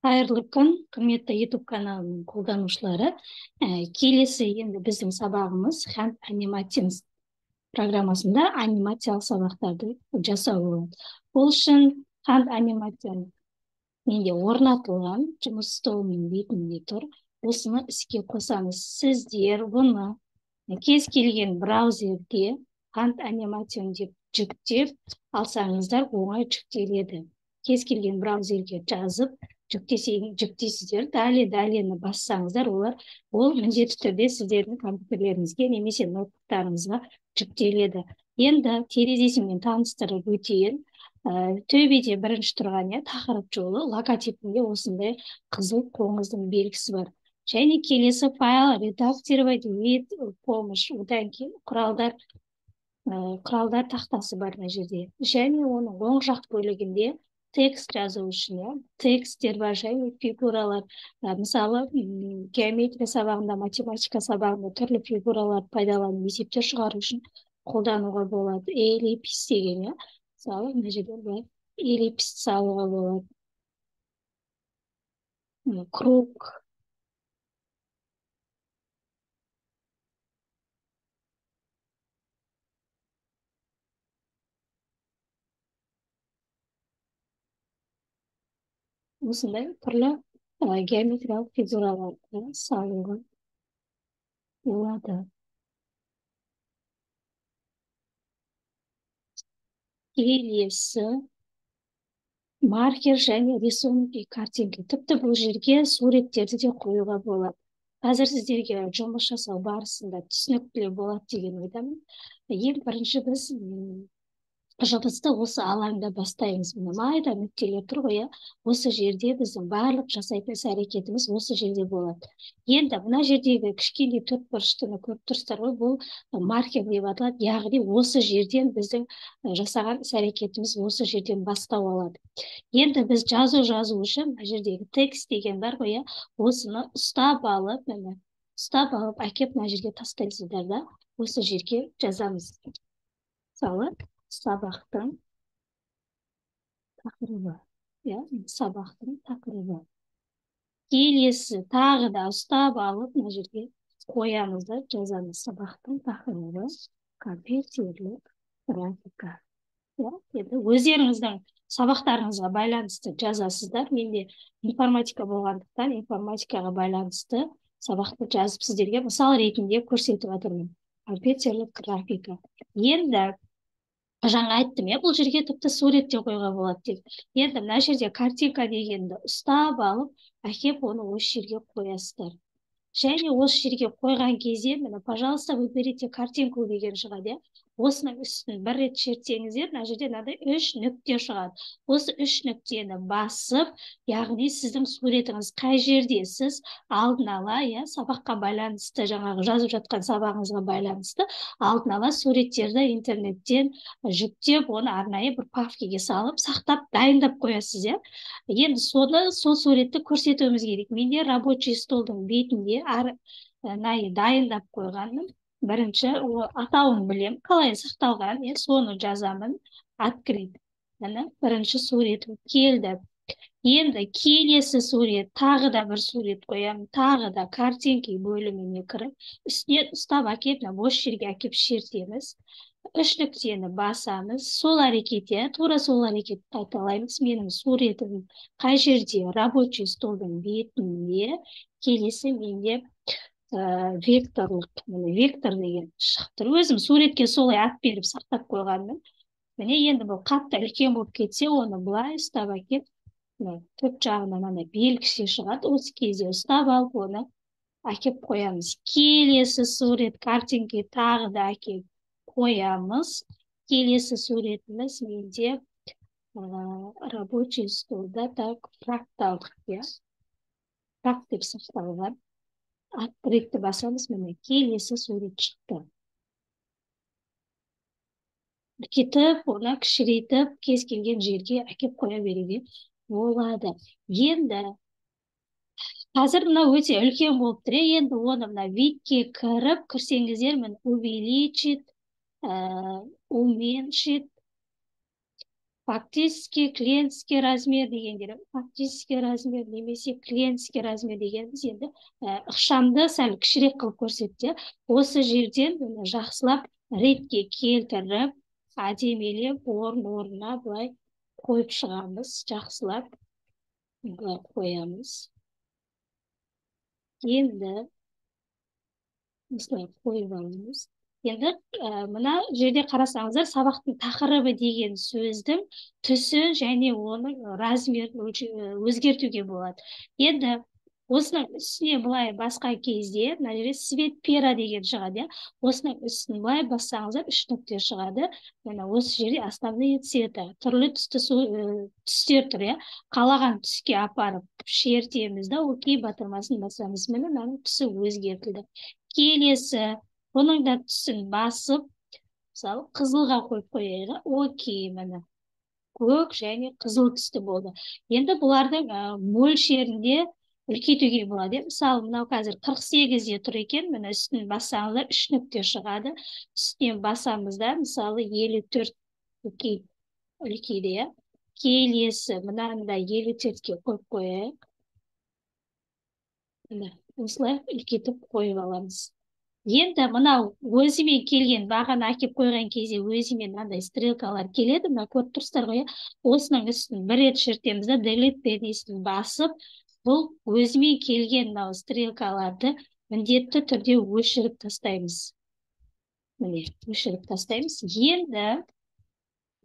Қайырлы күн, құрметті YouTube каналының қолданушылары. Келесі енді біздің сабағымыз Hand Animations программасында анимациялық сабақтарды жасау болады. Ол үшін Hand Animation менде орнатылған жұмыс столының бетінде тұр. Осыны іске қосамыз. Сіздер бұны кез келген браузерде Hand Animation деп жүктеп алсаңыздар оңай жүктеледі. Кез келген браузерге жазып жүктейсіздер, далее-далеені бассаңыздар, ол міндетті түрде сіздердің компьютерлеріңізге немесе ноутбуктарыңызға жүктеледі. Енді терезесімен таныстырып өтейін. Төбеде бірінші тұрған тақырып жолы логотипінде осындай қызыл қоңыздың белгісі бар. Және келесі файл, редактировать, вид, помощь, одан кейін құралдар тақтасы бар мына жерде. Және оның оң жақ бөлігінде текст жазу үшін, тексттер бар, және фигуралар. Мысалы, геометрия сабағында, математика сабағында түрлі фигураларды пайдаланып есептер шығару үшін қолдануға болады. Эллипс деген, мысалы, мына жерде былай эллипс салуға болады. Круг. Осындай түрлі геометриялық фигураларды салуға болады. Келесі маркер және рисунок и картинка. Тіпті бұл жерге суреттерді де қоюға болады. Қазір сіздерге жұмыс жасау барысында түсінікті болады деген ойдамын. Ең бірінші біз жұмысты осы алаңда бастаймыз. Мына майда нүктелер тұр ғой, осы жерде біздің барлық жасайтын іс-әрекетіміз осы жерде болады. Енді мына жердегі кішкене төрт бұрыштыны көріп тұрсыздар ғой, бұл маркер деп аталады. Яғни осы жерден біздің жасаған іс-әрекетіміз осы жерден бастау алады. Енді біз жазу үшін мына жердегі текст деген бар ғой, осыны ұстап алып, міне ұстап алып әкеп мына жерге тастайсыздар да, осы жерге жазамыз. Мысалы, сабақтың тақырыбы, сабақтың тақырыбы. Келесі тағы да ұстап алып мына жерге қоямыз да жазамыз. Сабақтың тақырыбы компьютерлік графика. Енді өздеріңіздің сабақтарыңызға байланысты жазасыздар. Менде информатика болғандықтан информатикаға байланысты сабақты жазып сіздерге мысал ретінде көрсетіп жатырмын. Компьютерлік графика. Енді жаңа айттым, бұл жерге тіпті сурет те қоюға болады деп. Енді мына жерде картинка дегенді ұстап алып, әкеп оны осы жерге қоясыздар. Және осы жерге қойған кезде, міне, пожалуйста, выберите картинку деген шығады. Осының үстін бір рет шертсеңіздер, мына жерде мынадай үш нүкте шығады. Осы үш нүктені басып, яғни сіздің суретіңіз қай жерде, сіз алдын ала, сабаққа байланысты, жаңағы жазып жатқан сабағыңызға байланысты алдын ала суреттерді интернеттен жүктеп, оны арнайы бір папкеге салып, сақтап, дайындап қоясыз, Енді сол суретті көрсетуіміз керек. Менде рабочий столдың бетінде арнайы дайындап қойғанмын. Бірінші атауын білем, қалай сақталған, соны жазамын. Открыть. Міне бірінші суретім келді. Енді келесі сурет, тағы да бір сурет қоямын, тағы да картинки бөліміне кіріп, үстіне ұстап әкеп, бос жерге әкеп шертеміз. Үш нүктені басамыз. Сол әрекет, тура сол әрекет қайталаймыз. Менің суретім қай жерде? Рабочий столдың бетінде. Келесі менде векторлық, вектор деген шығып тұр. Өзім суретке солай ат беріп сақтап қойғанмын. Міне енді бұл қатты үлкен болып кетсе, оны былай ұстап әкеп, төрт жағынан ана белгіше шығады. Осы кезде ұстап алып, оны әкеп қоямыз. Келесі сурет картинке тағы да әкеп қоямыз. Келесі суретіміз менде рабочий столда так фракталдық, фракт деп сақталған. Открытты басамыз, міне келесі сурет шықты. Кетіп, оны кішірейтіп, кез келген жерге әкеп қоя беруге болады. Енді қазір мына өте үлкен болып тұр. Енді оны мына видке кіріп, кірсеңіздер, міне увеличить, уменьшить, Фактический, клиентский размер дегендер, фактический размер немесе клиентский размер дегеніміз енді ықшамды сәл кішірек қылып көрсетті. Осы жерден жақсылап ретке келтіріп, әдемілеп орын-орнына былай қойып шығамыз, жақсылап былай қоямыз. Енді осылай қойып аламыз. Енді мына жерде қарасаңыздар, сабақтың тақырыбы деген сөздің түсі және оның размерін өзгертуге болады. Енді осының үстіне былай басқан кезде мына жерде цвет пера деген шығады, иә. Осының үстін былай бассаңыздар үш нүкте шығады. Мына осы жерде основные цвета, түрлі түсті түстер тұр, иә. Қалаған түске апарып шертеміз да, окей батырмасын басамыз. Міне мынаның түсі өзгертілді. Келесі бұның да түсін басып, мысалы, қызылға қойып қояйық. Окей, міне көк және қызыл түсті болды. Енді бұлардың мөлшерінде үлкейтуге болады. Мысалы, мынау қазір 48-де тұр екен. Міне үстін бассаңыздар үш нүкте шығады. Үстінен басамыз да, мысалы, 54 үлкейді, иә. Келесі мынаны да 54-ке қойып қояйық. Міне осылай үлкейтіп қойып аламыз. Енді мынау өзімен келген, бағана әкеп қойған кезде өзімен мынандай стрелкалар келеді, мына көріп тұрсыздар ғой, иә. Осының үстін бір рет шертеміз да, delete пернесін басып, бұл өзімен келген мынау стрелкаларды міндетті түрде өшіріп тастаймыз. Міне, өшіріп тастаймыз. Енді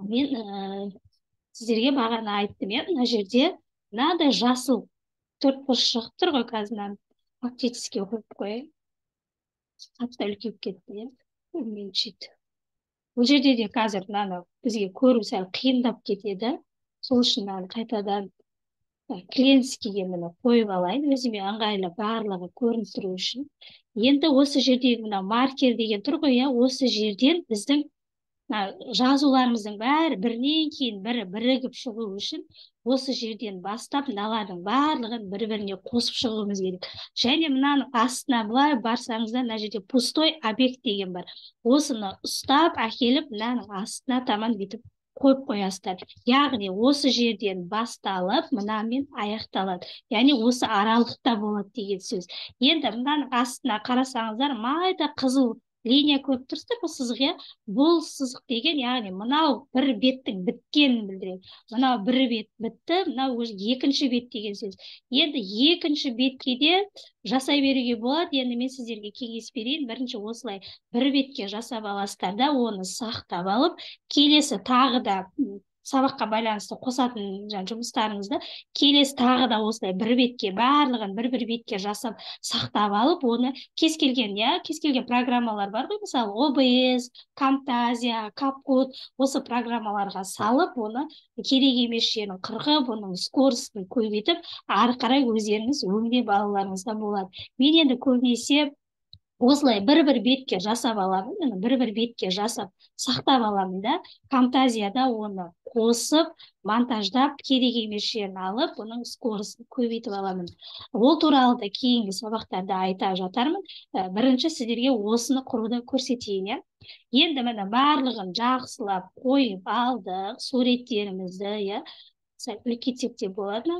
мен сіздерге бағана айттым, иә, мына жерде мынандай жасыл төрт бұрыш шығып тұр ғой, қазір мынаны фактически қойып қояйын. Қатты үлкейіп кетті, иә, уменьшить. Бұл жерде де қазір мынаны бізге көру сәл қиындап кетеді. Сол үшін мынаны қайтадан клиентскийге міне қойып алайын, өзіме ыңғайлы барлығы көрініп тұру үшін. Енді осы жердегі мына маркер деген тұр ғой, иә, осы жерден біздің мына жазуларымыздың бәрі бірінен кейін бірі бірігіп шығу үшін осы жерден бастап мыналардың барлығын бір-біріне қосып шығуымыз керек. Және мынаның астына былай барсаңыздар, мына жерде пустой объект деген бар. Осыны ұстап әкеліп мынаның астына таман бүйтіп қойып қоясыздар. Яғни осы жерден басталып мынамен аяқталады. Яғни осы аралықта болады деген сөз. Енді мынаның астына қарасаңыздар, майда қызыл линия көріп тұрсыздар, бұл сызық, иә. Бұл сызық деген, яғни мынау бір беттің біткенін білдіреді. Мынау бір бет бітті, мынау уже екінші бет деген сөз. Енді екінші бетке де жасай беруге болады. Енді мен сіздерге кеңес берейін. Бірінші осылай бір бетке жасап аласыздар да, оны сақтап алып, келесі тағы да сабаққа байланысты қосатын жұмыстарыңызды келесі тағы да осылай бір бетке барлығын бір-бір бетке жасап сақтап алып, оны кез келген, иә, кез келген программалар бар ғой, мысалы OBS, Camtasia, CapCut, осы программаларға салып, оны керек емес жерін қырқып, оның скоростын көбейтіп, ары қарай өздеріңіз өңдеп алуларыңызға болады. Мен енді көбінесе осылай бір-бір бетке жасап аламын, міне бір-бір бетке жасап сақтап аламын да, Camtasia'да оны қосып, монтаждап, керек емес жерін алып, оның скоростын көбейтіп аламын. Ол туралы да кейінгі сабақтарда айта жатармын. Бірінші сіздерге осыны құруды көрсетейін, иә. Енді міне барлығын жақсылап қойып алдық, суреттерімізді, иә. Сәл үлкейтсек те болады.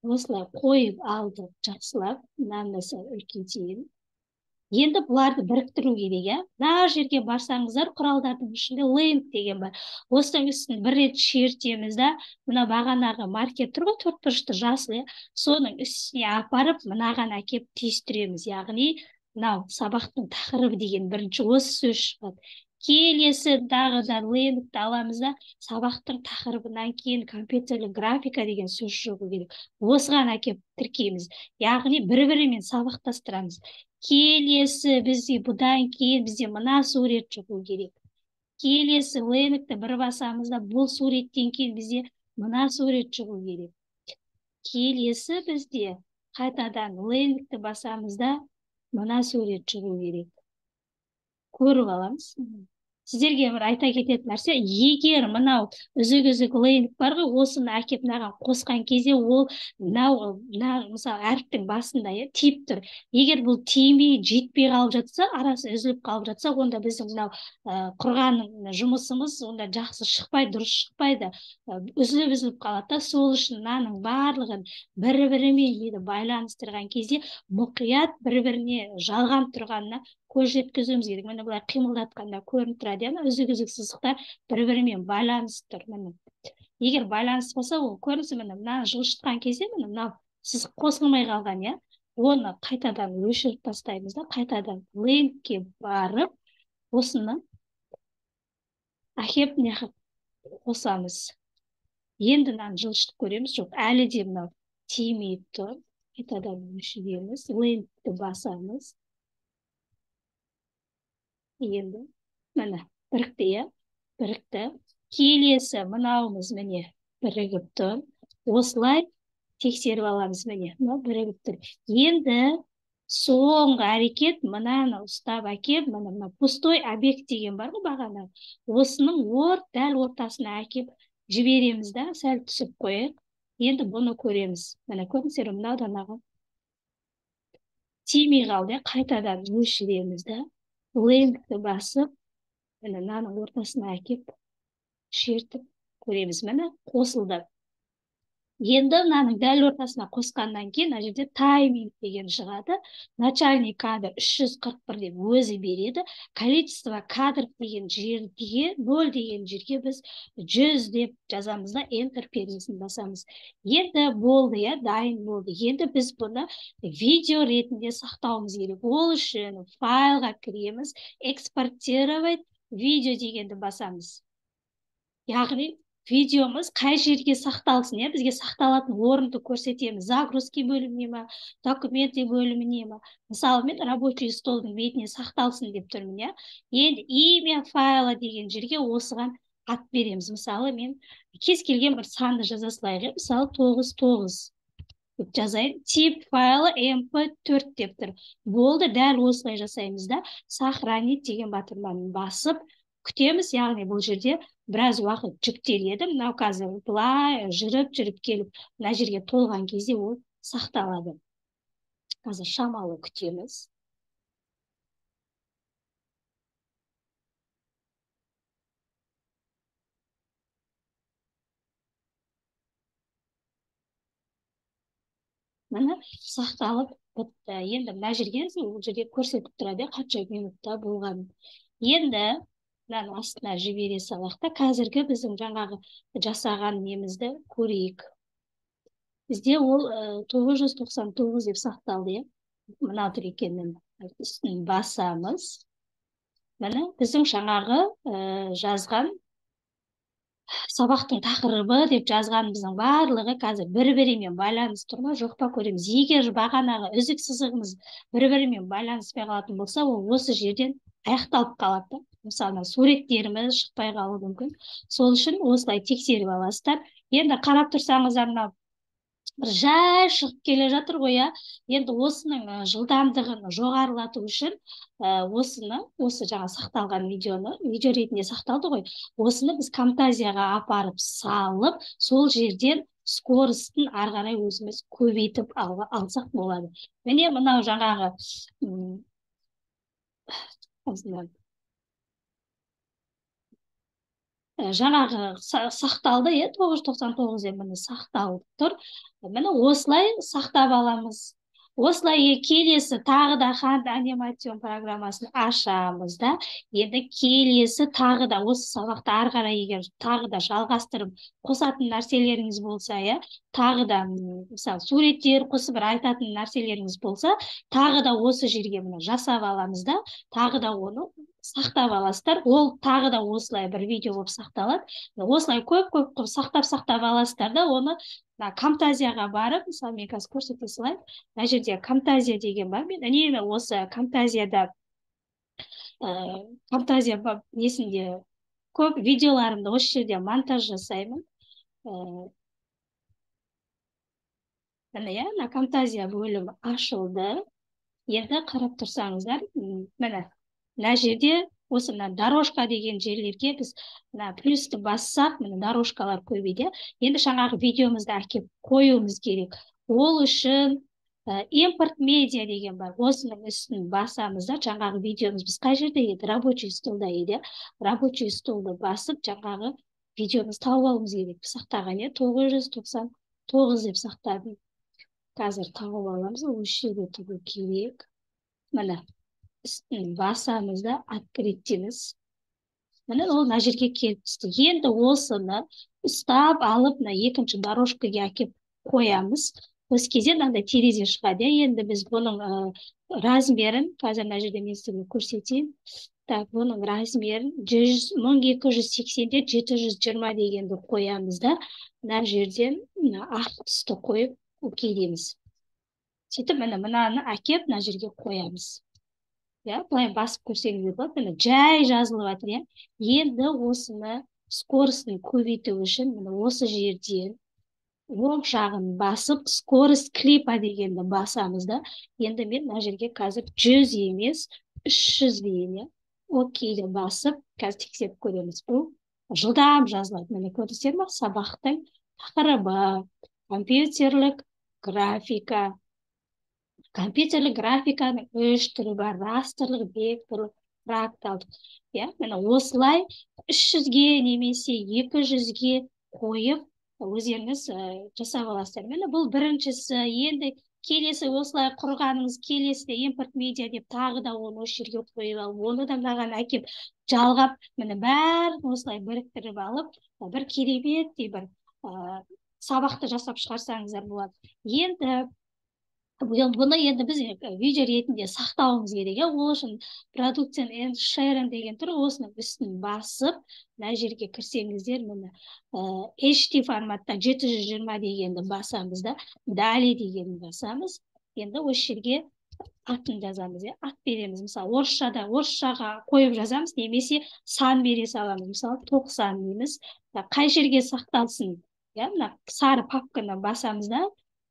Осылай қойып алдық жақсылап, мынаны сәл үлкейтейін. Енді бұларды біріктіру керек, иә. Мына жерге барсаңыздар, құралдардың ішінде link деген бар. Осының үстін бір рет шертеміз да, мына бағанағы маркер тұр ғой, төрт бұрышты жасыл, иә. Соның үстіне апарып, мынаған әкеп түйістіреміз. Яғни мынау сабақтың тақырыбы деген бірінші осы сөз шығады. Келесі тағы да линкті аламыз да, сабақтың тақырыбынан кейін компьютерлік графика деген сөз шығу керек. Осыған әкеп тіркейміз. Яғни бір-бірімен сабақтастырамыз. Келесі бізде бұдан кейін бізде мына сурет шығу керек. Келесі линкті бір басамыз да, бұл суреттен кейін бізде мына сурет шығу керек. Келесі бізде қайтадан линкті басамыз да, мына сурет шығу керек. Көріп аламыз. Сіздерге бір айта кететін нәрсе, егер мынау үзік-үзік лейнг бар ғой, осыны әкеп мынаған қосқан кезде ол мынау мысалы әріптің басында тиіп тұр. Егер бұл тимей, жетпей қалып жатса, арасы үзіліп қалып жатса, онда біздің мынау құрған жұмысымыз онда жақсы шықпайды, дұрыс шықпайды, үзіліп-үзіліп қалады да. Сол үшін мынаның барлығын бір-бірімен байланыстырған кезде мұқият бір-біріне жалғанып тұрғанына көз жеткізуіміз керек. Міне былай қимылдатқанда көрініп тұрады, яғни үзік-үзік сызықтар бір-бірімен байланысып тұр. Міне егер байланыспаса, ол көрінсе, міне мынаны жылжытқан кезде міне мынау сызық қосылмай қалған, иә, оны қайтадан өшіріп тастаймыз да, қайтадан лейнгке барып осыны әкеп мына қосамыз. Енді мынаны жылжытып көреміз. Жоқ, әлі де мынау тимей тұр. Қайтадан өшіреміз, лейнгті басамыз. Енді міне бірікті, иә, бірікті. Келесі мынауымыз міне бірігіп тұр. Осылай тексеріп аламыз, міне мынау бірігіп тұр. Енді соңғы әрекет, мынаны ұстап әкеп, міне мына пустой объект деген бар ғой бағана, осының дәл ортасына әкеп жібереміз да, сәл түсіп қояйық. Енді бұны көреміз. Міне көрдіңіздер, мынау да мынаған тимей қалды, қайтадан өшіреміз да, лейнгті басып, міне мынаның ортасына әкеп шертіп көреміз. Міне қосылды. Енді мынаның дәл ортасына қосқаннан кейін мына жерде тайминг деген шығады. Начальный кадр 341 деп өзі береді. Количество кадров деген жерге 0 деген жерге біз 100 деп жазамыз да, Enter пернесін басамыз. Енді болды, иә, дайын болды. Енді біз бұны видео ретінде сақтауымыз керек. Ол үшін файлға кіреміз, экспортировать видео дегенді басамыз. Яғни видеомыз қай жерге сақталсын, иә, бізге сақталатын орынды көрсетеміз. Загрузки бөліміне ма, документы бөліміне ма. Мысалы, мен рабочий столдың бетіне сақталсын деп тұрмын, иә. Енді имя файла деген жерге осыған ат береміз. Мысалы, мен кез келген бір санды жаза салайық, иә. Мысалы, 9-9 деп жазайын. Тип файлы mp4 деп тұр. Болды, дәл осылай жасаймыз да, сохранить деген батырманы басып күтеміз. Яғни бұл жерде біраз уақыт жүктеледі. Мынау қазір былай жүріп-жүріп келіп мына жерге толған кезде ол сақталады. Қазір шамалы күтеміз. Міне сақталып бітті. Енді мына жерге, бұл жерде көрсетіп тұрады, қанша минутта болғанын. Енді мынаның астына жібере салайық та, қазіргі біздің жаңағы жасаған немізді көрейік. Бізде ол 999 деп сақталды, иә. Мынау тұр екен, үстін басамыз. Міне біздің жаңағы жазған сабақтың тақырыбы деп жазғанымыздың барлығы қазір бір-бірімен байланысып тұр ма, жоқ па көреміз. Егер бағанағы үзік сызығымыз бір-бірімен байланыспай қалатын болса, ол осы жерден аяқталып қалады да. Мысалы, суреттеріміз шықпай қалуы мүмкін. Сол үшін осылай тексеріп аласыздар. Енді қарап тұрсаңыздар, мынау бір жай шығып келе жатыр ғой, иә. Енді осының жылдамдығын жоғарылату үшін осыны, осы жаңа сақталған видеоны, видео ретінде сақталды ғой, осыны біз Камтазияға апарып салып, сол жерден скоростын ары қарай өзіміз көбейтіп алсақ болады. Міне мынау жаңағы сақталды, иә, 999 деп міне сақталып тұр. Міне осылай сақтап аламыз. Осылай келесі тағы да Hand Animation программасын ашамыз да. Енді келесі тағы да осы сабақты ары қарай егер тағы да жалғастырып қосатын нәрселеріңіз болса, иә, тағы да мысалы суреттер қосып бір айтатын нәрселеріңіз болса, тағы да осы жерге міне жасап аламыз да, тағы да оны сақтап аласыздар. Ол тағы да осылай бір видео болып сақталады. Осылай көп-көп қылып сақтап-сақтап аласыздар да, оны мына Камтазияға барып, мысалы мен қазір көрсете салайын. Мына жерде Камтазия деген бар. Мен үнемі осы Камтазияда, Камтазия несінде көп видеоларымды осы жерде монтаж жасаймын. Міне, иә, мына Камтазия бөлімі ашылды. Енді қарап тұрсаңыздар, міне мына жерде Осы мына дорожка деген жерлерге біз мына плюсті бассақ, міне, дорожкалар көбейді. Енді жаңағы видеомызды әкеп қоюымыз керек. Ол үшін импорт медиа деген бар, осының үстін басамыз да, жаңағы видеомыз біз қай жерде еді? Рабочий столда еді. Рабочий столды басып, жаңағы видеомызды тауып алуымыз керек. Сақтаған, иә, 999 деп сақтадым. Қазір тауып аламыз, ол осы жерде тұру керек. Міне, үстін басамыз да, открыть дейміз. Міне, ол мына жерге келіп түсті. Енді осыны ұстап алып, мына екінші дорожкаға әкеп қоямыз. Осы кезде мынандай терезе шығады, иә. Енді біз бұның размерін қазір мына жерде мен сізге көрсетейін. Так, бұның размерін 1280-де 720 дегенді қоямыз да, мына жерден мына ақ түсті қойып, окей дейміз. Сөйтіп, міне, мынаны әкеп мына жерге қоямыз, иә. Былай басып көрсеңіздер болады, міне, жай жазылып жатыр, иә. Енді осыны скоростын көбейту үшін, міне, осы жерден оң жағын басып, скорость клипа дегенді басамыз да, енді мен мына жерге қазір 100 емес, 300 дейін, иә. Окейді басып, қазір тексеріп көреміз. Бұл жылдам жазылады. Міне, көрдіңіздер ма? Сабақтың тақырыбы компьютерлік графика. Компьютерлік графиканың үш түрі бар: растрлық, векторлық, фракталдық, иә. Міне, осылай 300-ге немесе 200-ге қойып, өздеріңіз жасап аласыздар. Міне, бұл біріншісі. Енді келесі осылай құрғаныңыз, келесіде импорт медиа деп тағы да оны осы жерге қойып алып, оны да мынаған әкеп жалғап, міне, бәрін осылай біріктіріп алып, бір кереметтей бір сабақты жасап шығарсаңыздар болады. Енді бұны енді біз видео ретінде сақтауымыз керек, иә. Ол үшін produce and share деген тұр, осының үстін басып, мына жерге кірсеңіздер, міне, HD форматта 720 дегенді басамыз да, далее дегенді басамыз. Енді осы жерге атын жазамыз, иә, ат береміз. Мысалы, орысшада, орысшаға қойып жазамыз немесе сан бере саламыз. Мысалы, 90 дейміз. Қай жерге сақталсын, иә? Мына сары папканы басамыз да,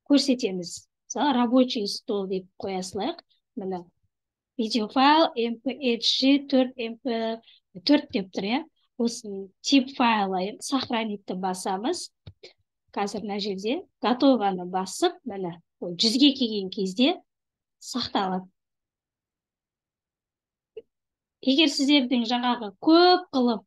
көрсетеміз. Мысалы, рабочий стол деп қоя салайық. Міне, видеофайл mpg 4 mp 4 деп тұр, иә. Осының тип файлы, сохранитті басамыз. Қазір мына жерде готованы басып, міне, 100-ге келген кезде сақталады. Егер сіздердің жаңағы көп қылып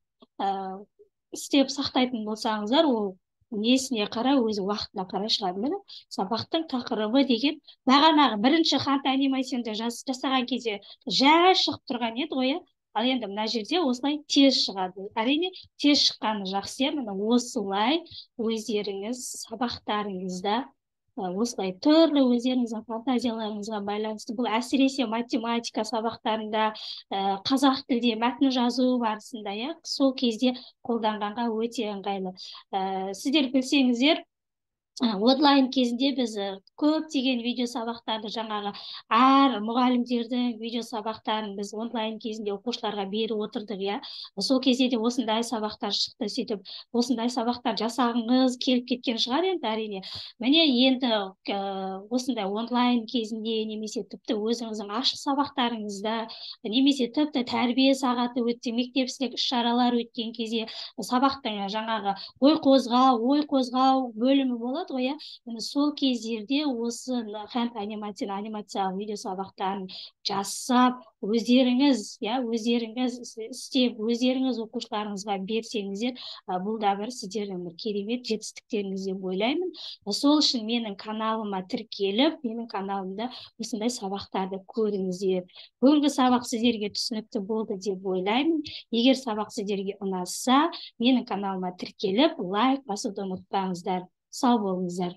істеп сақтайтын болсаңыздар, ол несіне қарай, өзі уақытына қарай шығады. Міне, сабақтың тақырыбы деген бағанағы бірінші hand анимацияны жасаған кезде жай шығып тұрған еді ғой, иә. Ал енді мына жерде осылай тез шығады. Әрине, тез шыққаны жақсы, иә. Міне, осылай өздеріңіз сабақтарыңызда осылай түрлі өздеріңіздің фантазияларыңызға байланысты, бұл әсіресе математика сабақтарында, қазақ тілде мәтін жазу барысында, иә, сол кезде қолданғанға өте ыңғайлы. Сіздер білсеңіздер, онлайн кезінде біз көптеген видео сабақтарды, жаңағы әр мұғалімдердің видео сабақтарын біз онлайн кезінде оқушыларға беріп отырдық, иә. Сол кезде де осындай сабақтар шықты. Сөйтіп, осындай сабақтар жасағыңыз келіп кеткен шығар енді, әрине. Міне, енді осындай онлайн кезінде немесе тіпті өзіңіздің ашық сабақтарыңызда немесе тіпті тәрбие сағаты өтсе, мектепішілік іс шаралар өткен кезде сабақтың жаңағы ой қозғау бөлімі болады ғой, иә. Міне, сол кездерде осы hand анимацияны, анимациялық видео сабақтарын жасап, өздеріңіз, иә, өздеріңіз істеп, өздеріңіз оқушыларыңызға берсеңіздер, бұл да бір сіздердің бір керемет жетістіктеріңіз деп ойлаймын. Сол үшін менің каналыма тіркеліп, менің каналымда осындай сабақтарды көріңіздер. Бүгінгі сабақ сіздерге түсінікті болды деп ойлаймын. Егер сабақ сіздерге ұнаса, менің каналыма тіркеліп, лайк басуды ұмытпаңыздар. Сау болыңыздар.